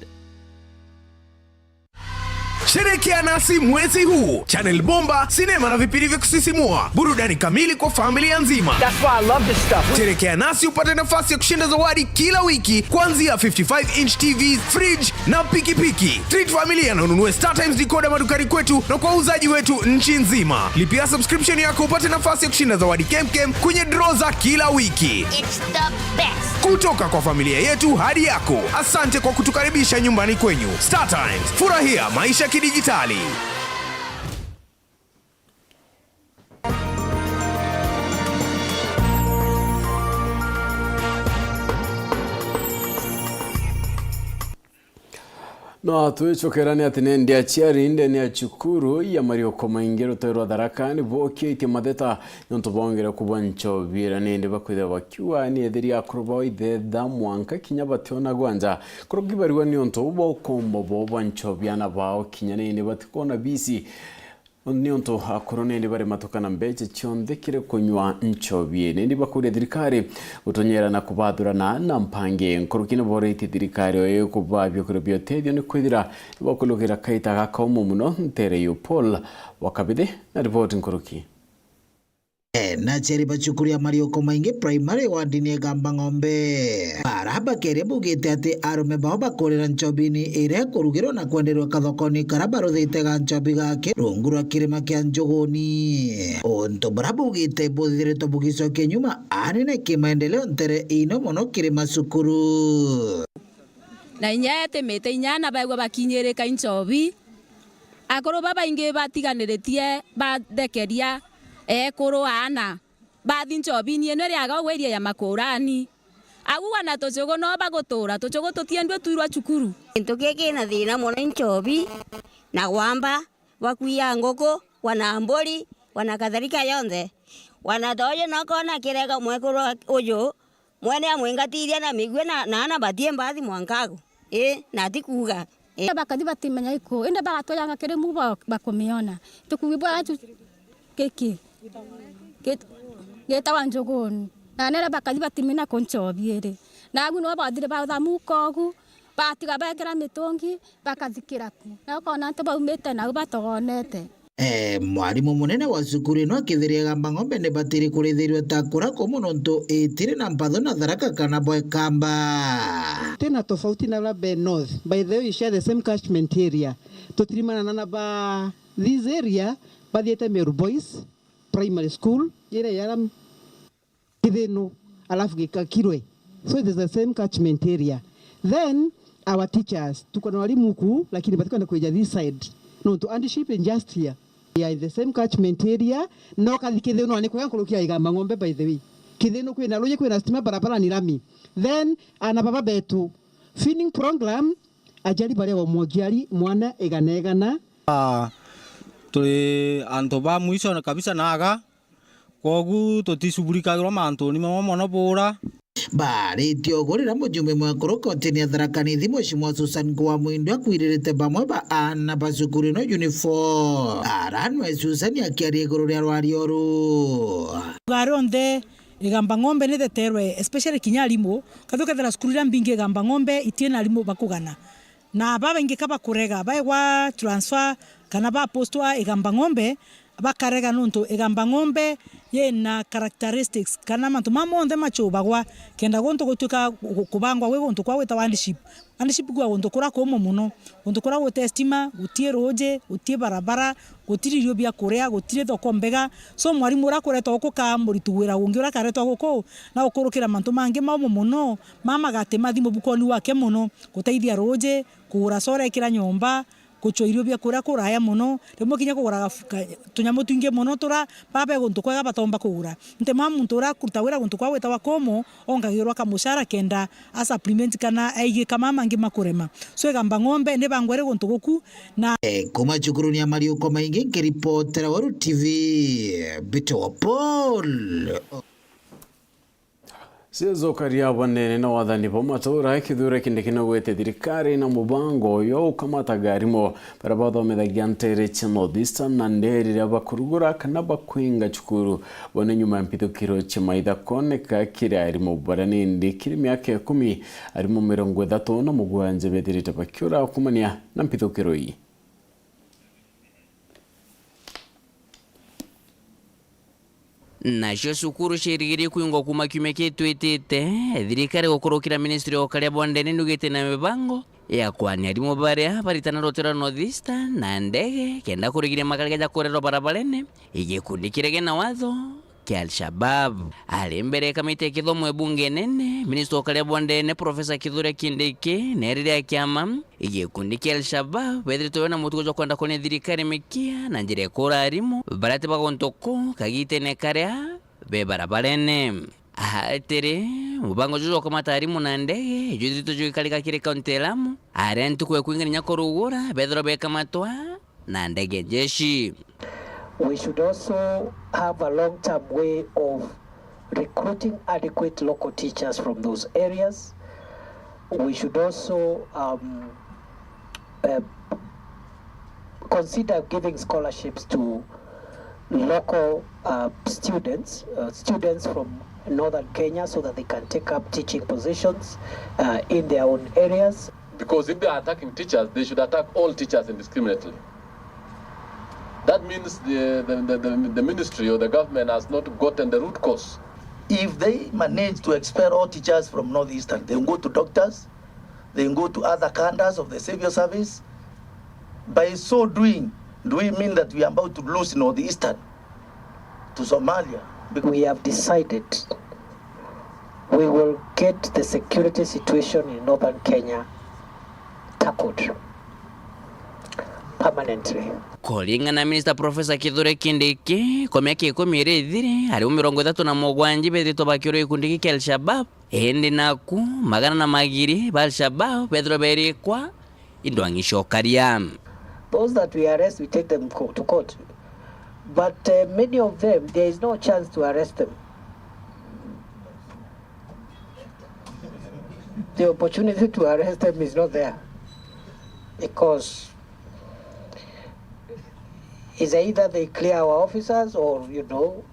Sherekea nasi mwezi huu. Channel bomba, sinema na vipindi vya kusisimua. Burudani kamili kwa familia nzima. That's why I love this stuff. Sherekea nasi upate nafasi ya kushinda zawadi kila wiki, kuanzia fifty-five inch T V, fridge na pikipiki. Treat familia na ununue StarTimes decoder madukani kwetu na kwa wauzaji wetu nchi nzima. Lipia subscription yako upate nafasi ya kushinda zawadi kemkem kwenye draw za kila wiki. It's the best. Kutoka kwa familia yetu hadi yako, asante kwa kutukaribisha nyumbani kwenyu. Star Times, furahia maisha kidijitali. No twicokerane ati nendi aciari ndene ya cukuru ya Mariuko Maingi rutere rwa Tharaka ni bokiitie matheta nontu bongere kubwa nchobi iria nendi bakwithirwa bakiuga ni ethiri akuru bao ithetha mwanka kinya bationa gwanja kurugibarua niontu bwa ukombo boo bwa nchobi ana bao kinya nendi batikwona bisi. Niuntu akuru nindi bari matuka na mbecha cionthe kiri kunywa nchobi, nindi bakuria thirikari gutunyera na kubathurana na mpangi. Nkuruki ni boritie thirikari oyo kubaa biukuria bia utethio ni kwithira ni bakurugira kaita ga kaumu muno ntere yu. Paul wa Kabithi na riboti nkuruki. Eh, na aciari ba cukuru ya Mariuko Maingi Primary wardini Igamba Ng'ombe, bara bakeria bugite ati arume bao bakurira nchobini iria ikurugirwa na kwenderwa kathokoni kara baruthite ga nchobi gake rungu rwa kirima kia Njuguni. Untu bura bugite buthiritwe bugicokia nyuma anene kimaendeleo ntere ino mono kiri macukuru. Na inya etimite inya na baigua bakinyirika inchobi. Akuru babaingi batiganiritie bathekeria ekuru aana, bathi nchobini ino iriaga ugwe iria ya makurani. Agu wana tuchugu no bagutura, tuchugu tutiendue twirwa cukuru. Gintu giki kina thina mono, inchobi na gwamba, bakwiya nguku, wana mburi, wana kadhalika yonthe. Wana toju nokona kirega mwekuru uju, mwene amwingatiria na migui na, na ana batie mbathi mwankagu. Ii, na ti kuuga. Ii. Bakathi batimenya iku, indi bagatwejanga kiri mu ba-, bakumiona. Tukuugi bwa tu-, giki. Git-, gitawa njuguni. Na nere bakathi batimenya ku nchobi iri. Na agu no bathire bathamuka ugu, batiga bekira mitungi, bakathikira ku. Na ukona antu baumite nau batogonete. Eh, mwarimu munene wa cukuru ino akithiria Igamba Ng'ombe ni batiri kurithirua ta kura kumu nontu itiri na mpatho na Tharaka kana bwa Ikamba. Tina tofauti na Rabe North. By the way, we share the same catchment area. Tutirimana na ba this area, bathiete Meru Boys Primary School, iria yara Kithinu, alafu Gikakirwe. So it is the same catchment area. Then our teachers, tuko na walimu huku, lakini batikwenda kuja this side. Nontu hardship in just here. We are in the same catchment area, no kathi Kithinu ni kwega nkuruki ya Igamba Ng'ombe, by the way. Kithinu kwina ruji, kwina stima, barabara ni lami. Then, ana baba betu, feeding program, ajali baria wa mojali, mwana igana igana. Ah, turi antu ba mwisho kabisa na aga, Kwogu tuticugurikagirwa mantuni mamwe mono bura. Baaritie ugu riria mujumbe mwekuru kotini ya Tharaka Nithi, Mheshimiwa Susan Kuwa Mwindu, akwiririte bamwe ba aana ba cukuru ino uniform. Aranwe Susan akiaria iguru ria rwaria uru. Rugari onthe Igamba Ng'ombe nitheterwe, especially kinya arimu. Kathi ukethira cukuru iria mbingi Igamba Ng'ombe itina arimu bakugana. Na babaingi ka bakurega, baegwa transfer kana bapostwa Igamba Ng'ombe, bakarega nontu Igamba Ng'ombe yina characteristics kana mantu mama monthe machubagwa kenda guntu gutuika gu-, kubangwa gwi guntu kwa gwitagwa hardship. Hardship kwa guntu kura kumu muno, guntu kura guti stima, guti ruji, guti barabara, gutiri irio bia kuria, gutiri thoko mbega. So mwarimu uria akuretwa guku ka muritu wira ungi uria akaretwa guku, na gukurukira mantu mangi maumu muno, mama gati mathi mubukoni wake muno. Guteithia ruji, kugura solar ikira nyomba, guchwa irio bia kuria kuraya muno, rimwe kinya kugura gafu-, ka-, tunyamu twingi muno tura baba guntu kwega batomba kugura. Nti mwa muntu uria akuruta wira guntu kwa gwitagwa kumu, ongagirwa kamuchara kenda a supplement kana aigika mama mangi makurema. So Igamba Ng'ombe ni bangwere guntu guku na. Eh, kuma cukuruni ya Mariuko Maingi, nkiripotera Weru T V, Mbito wa Paul. Ciacokaria banene na wathani ba matura, kithure kindi kinogwete thirikari na mubango uyo ukamataga arimu baria bathomithagia ntere cia North Eastern na nderi iria bakurugura kana bakwinga cukuru. Bone nyuma ya mpithukiro cia maitha kwoneka kiri arimu baria nindi kiri miaka ikumi, arimu mirongo ithatu na mugwanja bethirite bakiura kumania na mpithukiro ii. Nacio cukuru ciirigirie kwingwa kuuma kiumia kitwitite, thirikari gukurukira ministry ya ukaria bwa ndene nugite na mibango ya kwania arimu baria baritana rutere rwa North Eastern na ndege, kenda kurigiria makariga ja kurerwa barabarene, igikundi kiria gina watho kia Al-Shabab. Ari mbere ya kamiti ya kithomo e bunge nene, minista ukaria bwa ndene Professor Kithure Kindiki neerire a kiama gikundi kia Al-Shabab bethiritwe bena mutugo jwa kwenda kunia thirikari mikia na njira ya kuura arimu baria ti ba guntu kuu kagitene karia be barabarene. Atiri, mubango juju jwa kukamata arimu na ndege jwithiritwe jugikarika kiri kaunti ya Lamu, aria ntuku ya kwingania kurugura bethirwa bekamatwa na ndege njeshi. We should also have a long-term way of recruiting adequate local teachers from those areas. We should also, um, uh, consider giving scholarships to local, uh, students, uh, students from northern Kenya, so that they can take up teaching positions, uh, in their own areas. Because if they are attacking teachers, they should attack all teachers indiscriminately. That means the, the, the, the, the ministry or the government has not gotten the root cause. If they manage to expel all teachers from Northeastern, they go to doctors, they go to other cadres of the civil service. By so doing, do we mean that we are about to lose Northeastern to Somalia? We have decided we will get the security situation in northern Kenya tackled permanently. Kuringana na Minister Professor Kithure Kindiki, kwa miaka ikumi iria ithire, arimu mirongo ithatu na mugwanja bethiritwe bakiurwa gikundi giki kia Al-Shabab, indi naku magana na magiri ba Al-Shabab bethirwe berikwa indwang'i cia ukaria. Those that we arrest, we take them co-, to court. But, uh, many of them, there is no chance to arrest them. The opportunity to arrest them is not there because it's either they clear our officers or, you know,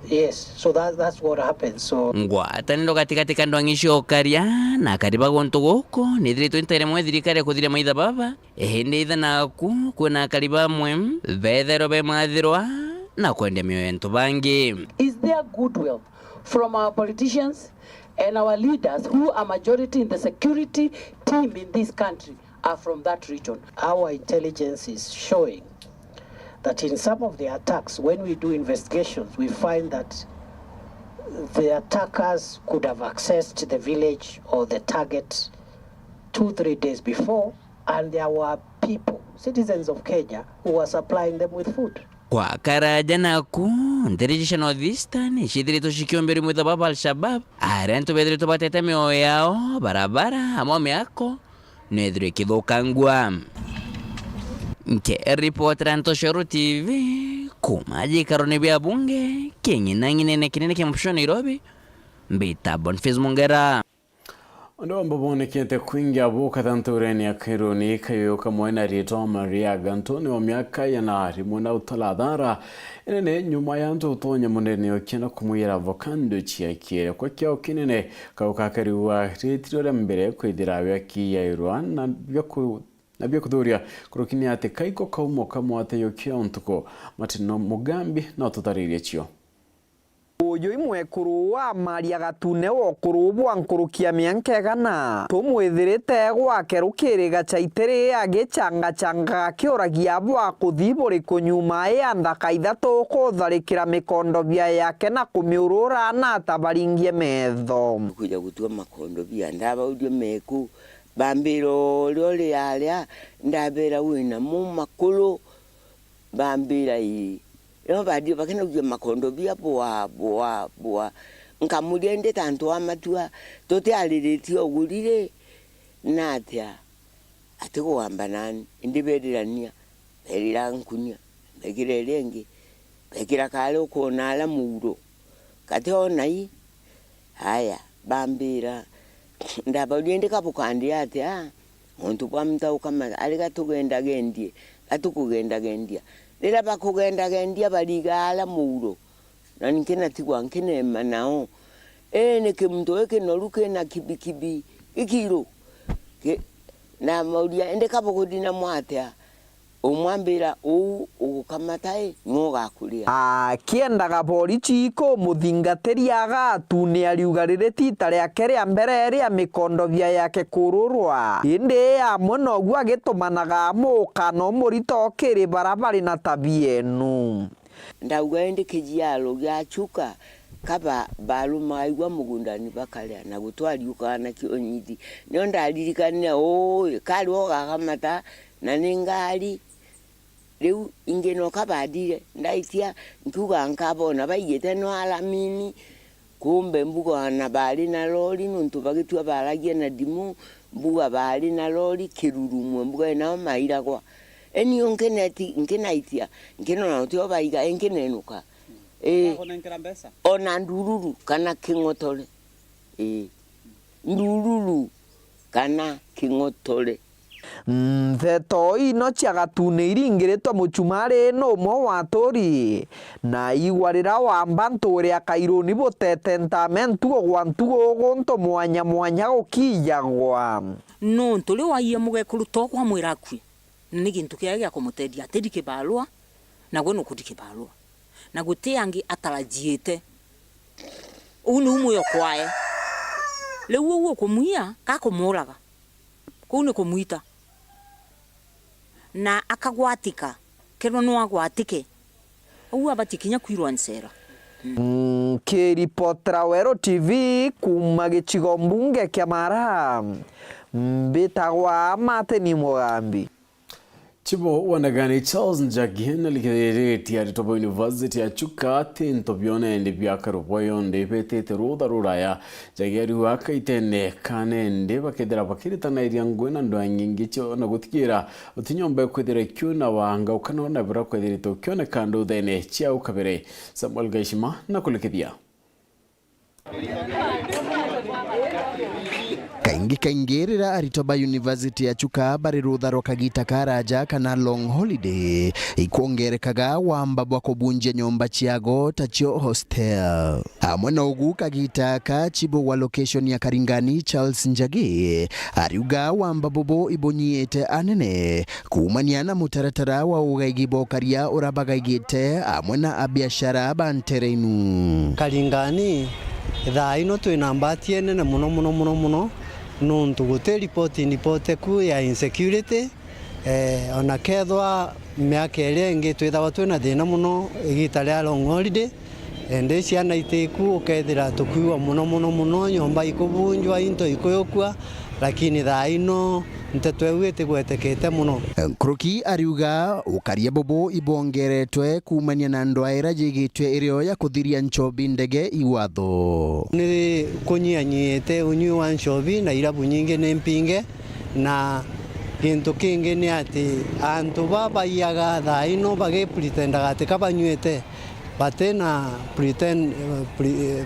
yes, so that, that's what happens. So ngwataniro gatigati ka ndwang'i cia ukaria na akari ba guntu guku nithiritwe inta rimwe thirikari ya kuthiria maitha baba, indi itha naku kwina akari bamwe bethairwa bemathirwa na kwendia mioyo ya antu bangi. Is there goodwill from our politicians and our leaders who are majority in the security team in this country are from that region? Our intelligence is showing that in some of the attacks, when we do investigations, we find that the attackers could have accessed the village or the target two, three days before, and there were people, citizens of Kenya, who were supplying them with food. Kwa karaja naku, nteere cia North Eastern iciithiritwe cikiumbiria mwitha bwa Al-Shabab, aria antu bethiritwe batete mioyo yao, barabara, amwe miako, nethirwe ikithukangua. Nkiripotera Ntoshero T V, kuma gikarone bia bunge, king'inang'inene kinene kia mubisho Nairobi, mbita Boniface Mungera. Undu bumwe bwonekete kwingi abuka thanturene ya Kairuni, kayuyu kamwe na ritwa Maria Gantu ni wa miaka ya na rimwe na utala thara inene nyuma ya antu gutonya munene ukienda kumwiyira avocado ciakiere kwa kiao kinene. Kau kakariwa riti ria mbere kwithira biakiyairwa na biaku-, na biakuthuria kuruki ni ati kaiko kaumo kamwate yukia untuku. Martin Mugambi na ututaririe cio. Uyu i mwekuru wa Maria Gatune wa ukuru bwa nkuruki ya mianka igana. Tumwithirite gwake rukiri gachaitiri agicangachanga akiuragia bwa kuthi buriku nyuma ya nthaka ithatu kutharikira mikondobia yake na kumiurura na atabaringie metho. Kwija gutua makondobia, ndabauria meku, bambira uria uri aria, ndabera wina mu makuru, bambira ii. Riria bathire bakinaugia makondobia bwa, bwa, bwa. Nkamuria, indi ta antu a matua tutiariritie uguri ri, na atia? Atigwamba nani, indi berirania, berira nkunia, bekira iria ingi, bekira kari ukwona aria muuro, gati ona ii. Aya, bambira, ndabauria, indi ka bukandia atia? Untu bwa muntu ukama, ari ga tugendagendie, ga tukugendagendia. Riria bakugendagendia, bariga aria muuro, na ninki natigwa nkinema nao. Ii, ni kimuntu gikinoru kina kibikibi gikiru. Ki-, ndamauria, indi ka bukuthina mwatia? Umwe ambira, uu ugukamata i, niwe ugakuria. Akiendaga borichi ikumuthingatiria agatu, ni ariuga riri ti ita riake ria mbere ria mikondobia yake kururwa. Indi amwe noguo agitumanaga amwe ukana umurita ukiri bara bari na tabia enu. Ndauga indi kijiaro gia Chuka, kaba barumaga igwa mugundani bakaria, na gutwariukaga na kionyithi. Nio ndaririkanire, uu, kari o gakamata, na ni ngari. Riu ingi no kabandire, ndaitia, nkiuga nkabona baigite no aramini, kumbe mbuga ona bari na rori, nontu bagitua baragia na ndimu, mbuga bari na rori, kirurumwe, mbuga inao mairagwa. Eni yo nkineti-, nkinaitia, nkinona utio baiga, inkinenuka. Ii. Bakunenkera mbeca? Ona ndururu kana king'otore. Ii. Ndururu kana king'otore. Ntheto ino cia gatune iringiritwe muchumari ni umwe wa aturi, na igwa rira wamba ntuure ya Kairuni butete ntame ntugo gwa ntugo guntu mwanya mwanya gukiijagwa. Nontu riu waiyia mugekuru togwa amwira akui, na ni gintu kiawe gia kumuteethia, atiri kibarua, na gwe nukuthi kibarua, na guti angi atarajiite. Uu niu mwio kwae. Riu uu ukumwia, ka kumuuraga? Kuu ni kumwita. Na akagwatika, kethirwa no agwatike, uu abatie kinya kwirwa ncera. Nkiripotera Weru T V kuuma gicigo mbunge kia Mara, mbitagwa Martin Mugambi. Chibo wa Ndagani Charles Njagi narikiritie aritwa ba University ya Chuka ati into biona indi bia karubwa yonthe ibetete rutha ruraya. Njagi ariuga akaitene kana indi bakethira bakiritanairia ngugi na ndwaa nyingi cio na gutigira utinyomba kwithira ikiuna wanga ukana na bura kwithiritwe ukioneka nduthene ciao kabere. Samuel Gaishima na kulikithia. Kaingi kaingi riria aritwa ba University ya Chuka bari rutha rwa kagita karaja kana long holiday, ikwongerekaga wamba bwa kubunjia nyomba ciago tacio hostel. Amwe na ugu kagita aka chibu wa location ya Karingani Charles Njagi ariuga wamba bubu ibunyiite anene kuumania na mutaratara wa ugaigi bwa ukaria ura bagaigite amwe na abiashara ba ntere inu. Karingani, thaa ino twina mbati enene muno, muno, muno, muno, nontu guti ripoti ndipoteku ya insecurity. Eh, ona kethwa miaka iria ingi twithagwa twina thina muno igita ria long holiday, indi ciana itiku ukethira tukwigua muno, muno, muno, nyomba ikubunjwa, into ikuyukua, lakini thaa ino nteto iu itigwetekete muno. Nkuruki ariuga ukaria bubu ibwongeretwe kuumania na ndwaa iria yigitwe irio ya kuthiria nchobi ndege i watho. Ni kunyianyiite unyui wa nchobi na irabu nyingi ni mpinge, na gintu kingi ni ati antu ba baiyaga thaa ino bagipretenda ati ka banyuite, bati na pretend, eh, pre-, eh,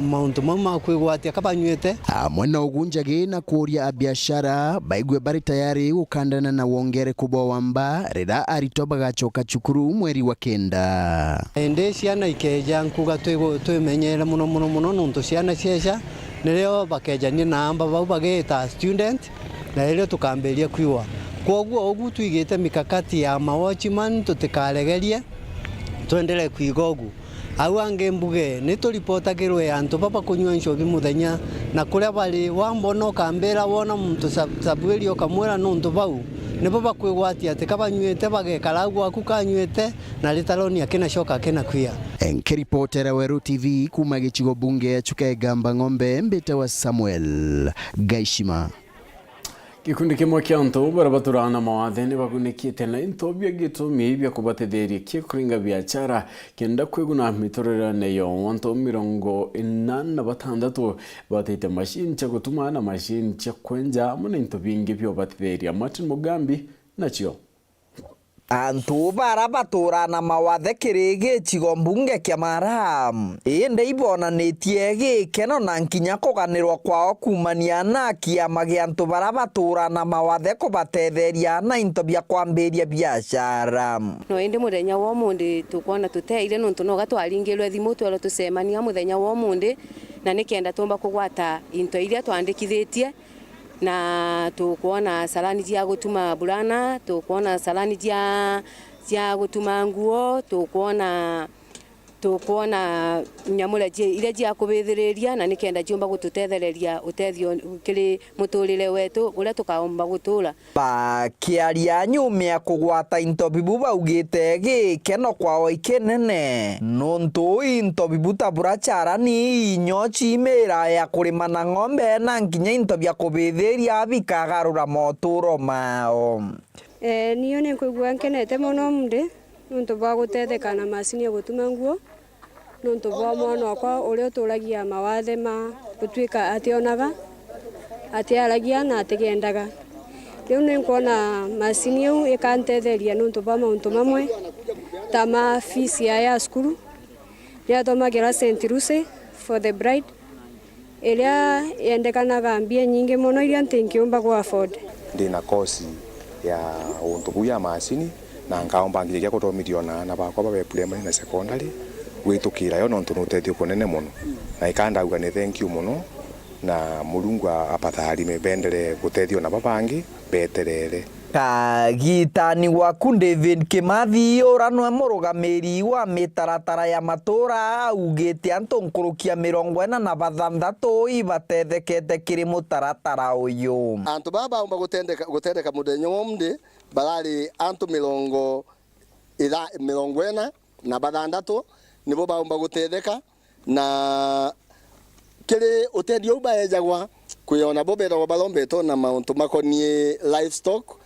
mauntu mau ma kwigwatia ka banyuite. Amwe na ugu Njagi na kuuria abiashara baigue bari tayari gukandana na wongereku bwa wamba riria aritwa bagacoka cukuru mweri wa kenda. Indi ciana ikeja, nkuga twigu-, twimenyere muno, muno, muno, nontu ciana cieja nirio bakejania na amba bau bagiita student, na irio tukambiria kwigua. Kwoguo ugu twigite mikakati ya ma watchman tutikaregerie, twenderee kwiga ugu. Au angi mbuge, ni turipotagirwe antu baba kunyua nchobi muthenya, na kuria bari, wambona ukambira, wona muntu sab-, sabuiri ukamwira nontu bau nibo bakwigwatia ati ka banyuite bagekara au gwaku kanyuite, na ritaroni akinacoka akinakwia. Nkiripotera Weru T V kuuma gicigo bunge ya Chuka Igamba Ng'ombe, mbite wa Samuel Gaishima. Gikundi kimwe kia antu baria baturaga na mawathe ni bagunikite na into bia gitumi bia kubatetheria kikuringa biachara kenda kwiguna miturire nayo. Antu mirongo ina na batandatu batite mashini cia gutuma na mashini cia kwenja, amwe na into bingi bia ubatetheria. Martin Mugambi nacio. Antu bara baturaa na mawathe kiri gicigo mbunge kia Mara, indi ibonanitie gikeno na nkinya kuganirwa kwao kuumania na kiama gia antu bara baturaa na mawathe kubatetheria na into bia kwambiria biashara. No indi muthenya wa umuthi tukwona tuteire, nontu noga twaringirwe thimu twerwa tucemania muthenya wa umuthi, na nikenda tumba kugwata into iria twandikithitie. Na tukwona salani cia gutuma burana, tukwona salani cia, cia gutuma nguo, tukwona, Tukwona nyamura ji-, iria jiakubithiriria na nikenda ciumba gututethereria utethio kiri muturire wetu uria tukaumba gutura. Bakiaria nyuma ya kugwata into bibu baugite gikeno kwao ikinene, nuntu into bibu ta buracarani, inyo, cimira ya kurima na ng'ombe na nkinya into bia kubithiria bikagarura moturo mao. Ee, niyo ninkwigua nkenete mono mundi nuntu bwa gutetheka na macini ya gutuma nguo. Nontu bwa mwana okwa uria uturagia mawathe ma gutuika ationaga, atiaragia na atigendaga. Riu ninkwona macini iu ikantetheria nontu bwa mauntu mamwe ta ma fees ya, ya cukuru. Niathomagira Saint Lucy for the Bride, iria yendekanaga mbia nyingi mono iria ntingiumba gu afford. Ndi na course ya untu buu ya macini, na nkaumba nginya gia kuthomithia ona aana bakwa babe primary na secondary, gwitukira yo nontu ni utethio kunene mono. Na ikandauga ni thank you mono, na Murungu a-, abatharime, benderee gutethia ona babangi beterere. Kagitani gwaku David Kimathi, uria nwe murugamiri wa mitaratara ya matura, augite antu nkuruki ya mirongo ina na bathanthatu ibatethekete kiri mutaratara uyu. Antu baa baumba gutendeka, gutendeka muthenya wa umuthi barari antu mirongo itha-, mirongo ina na bathanthatu, nibo baumba gutetheka. Na kiri utethio uu baejagwa, kwi ona bo bethagwa barombetwe na mauntu makonie livestock.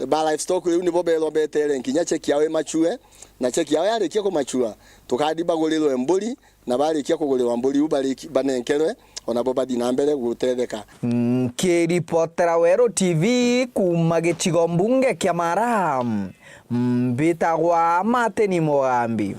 Ba livestock riu nibo berwa betere nkinya cheki yao imachue, na cheki yao yarikia kumachua, tukathi bagurirwe mburi, na barikia kugurirwa mburi iu bariki-, banenkerwe, ona bo bathi na mbere gutetheka. Nkiripotera Weru T V kuuma gicigo mbunge kia Mara, mbitagwa Martin Mugambi.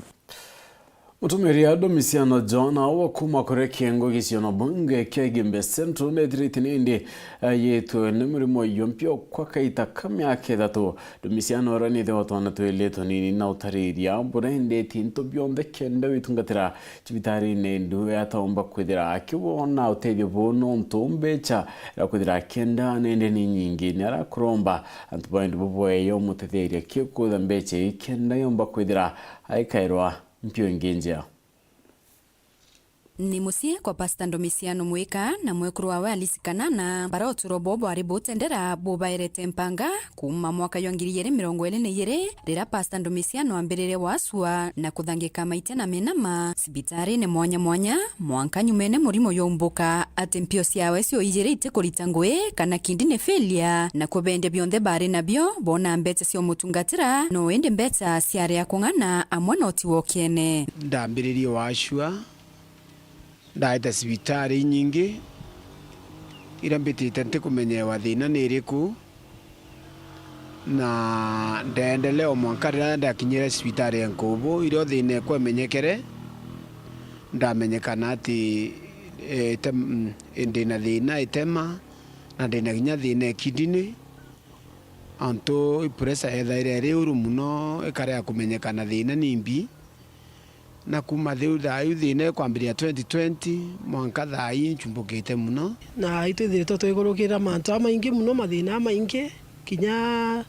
Mutumiri a Domisiano John wa kuuma kuri kiengo giciona bunge kia Igembe Central nethirite nindi ayitwe ni murimo iyo mpio kwa kaita ka miaka ithatu. Domisiano uria ni ithe wa twana twili tunini na utariria buria endetie into bionthe kenda witungatira cibitarine ndu ataumba kwithira akiwona utethio buu nontu mbecha iria kwithira akienda nende ni nyingi. Ni arakuromba antu ba ndu bubweyo mutetheria kiukutha mbecha ii kenda yomba kwithira aikairwa mpio ingi njea. Ni mucii kwa Pastor Domisiano Mwika na mwekuru wawe Alice Kanana, baria uturo bwao bwari butendera bubaerete mpanga kuuma mwaka jwa ngiri igiri mirongo iri na igiri, riria Pastor Domisiano ambiririe gwacua na kuthangika maite na menama cibitarine mwanya mwanya, mwanka nyumene murimo jwaumbuka, ati mpio ciawe cio ijiri itikurita ngui kana kindi ni failure, na kubendia bionthe bari nabio boona mbecha cia umutungatira, no indi mbecha ciari a kung'ana amwe na utigwa ukiene. Ndambiririe wacua, ndaita cibitari inyingi iria mbitite ntikumenyewa thina ni iriku, na ndeendelea o mwanka riria ndakinyire cibitari ya Nkubu, irio thina ekwa imenyekere, ndamenyekana ati, eh, ite-, mm, ndina thina itema, na ndina kinya thina ikidini, antu pressure yethaire iri uru muno, ikarega kumenyekana thina ni mbi. Na kuuma thiu thaa iu thina ikwambiriria twenty twenty, mwanka thaa ii nchumbukite muno. Na itwithiritwe twigurukira mantu jamaingi muno, mathina jamaingi, kinya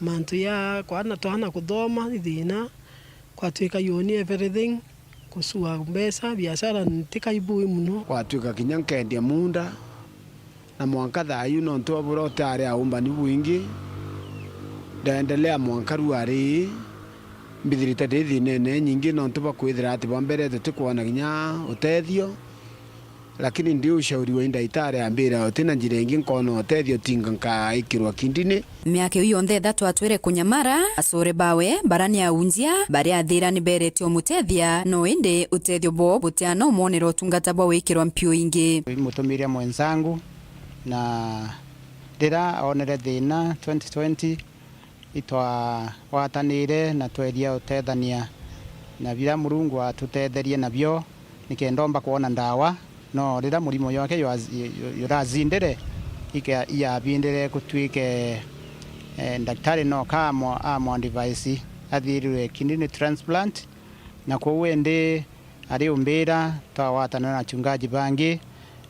mantu ja kwana twana kuthoma, i thina, kwatwika you own everything, kusua mbeca, biashara ntikai bui muno. Kwatwika kinya nkendia munda, na mwanka thaa iu nontu bwa buria utari aumbani bwingi, ndaendelea mwanka riu ari mbithirite ndi thinene nyingi nontu bwa kwithira ati bwa mbere tutikwona kinya utethio, lakini ndi ushauri wa indagitari ambira uti na njira ingi nkona utethio tinga nkaikirwa kindini. Miaka iu yonthe ithatu atwire kunyamara, acure bawe, bara ni aunjia, baria athira ni beretie umutethia, no indi utethio bwao butiana umwonera utungata bwa gwikirwa mpio ingi. Mutumiria mwenzangu, na riria onere thina twenty twenty, itwagwatanire na tweria utethania, na biria Murungu atutetherie nabio, nikenda omba kwona ndawa. No riria murimo jwake jwa-, ju-, jurazindire, ike-, iabindire gutwike, eh, ndagitari noka amwa-, amwa advice athirirwe kidney transplant, na kwou indi ari umbira twagwatana na achungaji bangi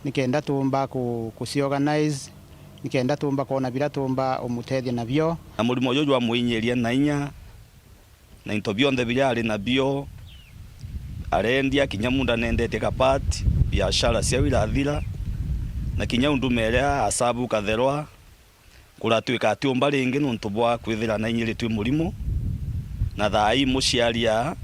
nikenda tuumba ku-, kuciorganize, nikenda tuumba kwona biria tuumba umutethia nabio. Na murimo juju jwamwinyiria na inya, na into bionthe biria ari nabio, Arendia kinya muunda nendetie kapati, biashara ciao irathira, na kinya unduma iria asabu katherwa, kuratwika atiumba ringi nontu bwa kwithira nainyiritue murimo, na thaa ii muciari aa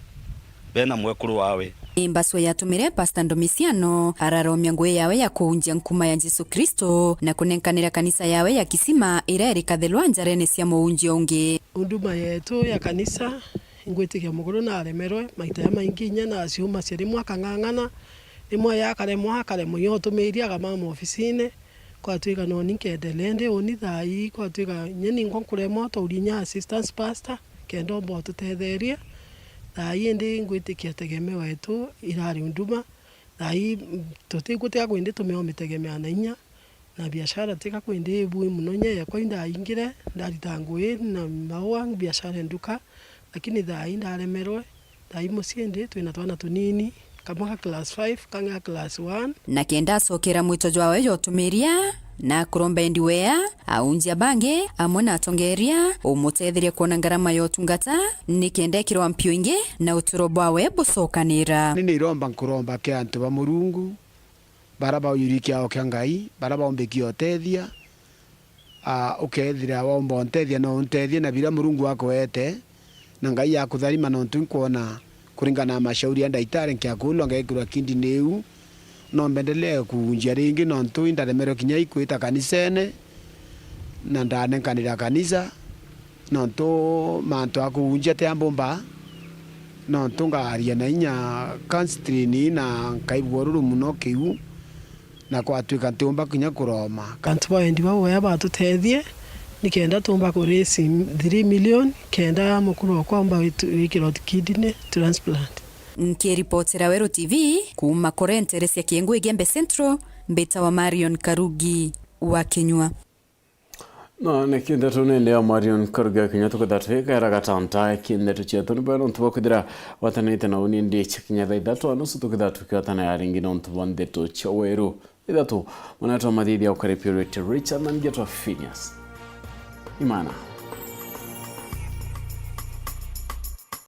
bena mwekuru wawe. Ni mbaswa yatumire Pastor Ndomisiano araromia ngugi yawe ya kuunjia nkuma ya Jesu Kristo na kunenkanira kanisa yawe ya Kisima iria iri katherwa njarene cia muunjia ungi. Huduma yetu ya kanisa, ingwitikia mukuru naremerwe maita jamaingi, inya naciumacia rimwe akang'ang'ana, rimwe yakaremwa, akaremwa, inya utumiirie akamama ofisine, kwatwika noni nkendelee ndi uni thaa ii, kwatwika inya ningwa nkuremwa utauria inya assistance pastor, kenda umba ututetheria. Thaa ii indi ngwitikia tegemeo yetu irari huduma, thaa ii, mm, tutigutiga kwindi tumeomitegemea na inya. Na biashara tika kwindi ibui mono, inya yekwa indaingire, ndarita ngui na maua, biashara nduka, lakini thaa ii ndaremerwe. Thaa ii mucii ndi twina twana tunini, kamwe ga class five, kangi ga class one. Na kenda acokera mwito jwawe jwa utumiria, na kuromba endi wea, aunjia bangi, amwe na atongeria, umutetheria kwona ngarama ya utungata, ni kenda ekirwa mpio ingi, na uturo bwawe bucokanira. Ni niromba nkuromba ki antu ba Murungu, bara baujuri kiao kia Ngai, bara baumbikie utethia, aa, ukethira waumba untethia, no untethie na biria Murungu akuete, na Ngai akutharima, nontu inkwona kuringana na mashauri ya ndaitari nkiakulwa ngekirwa kidney iu, no mbendelee kuunjia ringi, nontu indaremerwe kinya ikwita kanisene, na ndanenkanira kanisa, nontu mantu a kuunjia ti ambumba, nontu ngaaria na inya kanstreni na nkaigua ururu mono kiu, na kwatwika ntiumba kinya kuroma. Antu ba wendi bau wea batutethie, nikenda tumba ku raise three million, kenda mukuru okwa omba witu-, wikirwa kidney transplant. Nkiripotera Weru T V, kuuma kuria ntere cia Kiengui Igembe Central, mbitawa Marion Karugi wa Kinyua. Na niki ndeto nene ya Marion Karugi wa Kinyua, tukithira twikara gatanta ki ndeto cietu, ni bwega nontu bwa kwithira gwatanite na uni ndi cikinya thaa ithatu na nusu, tukithira tukiwatana ya ringi nontu bwa ndeto cia Weru. Ithatu, mwanetwa mathithia ukaripio Richard na ngetwa Phineas Imana.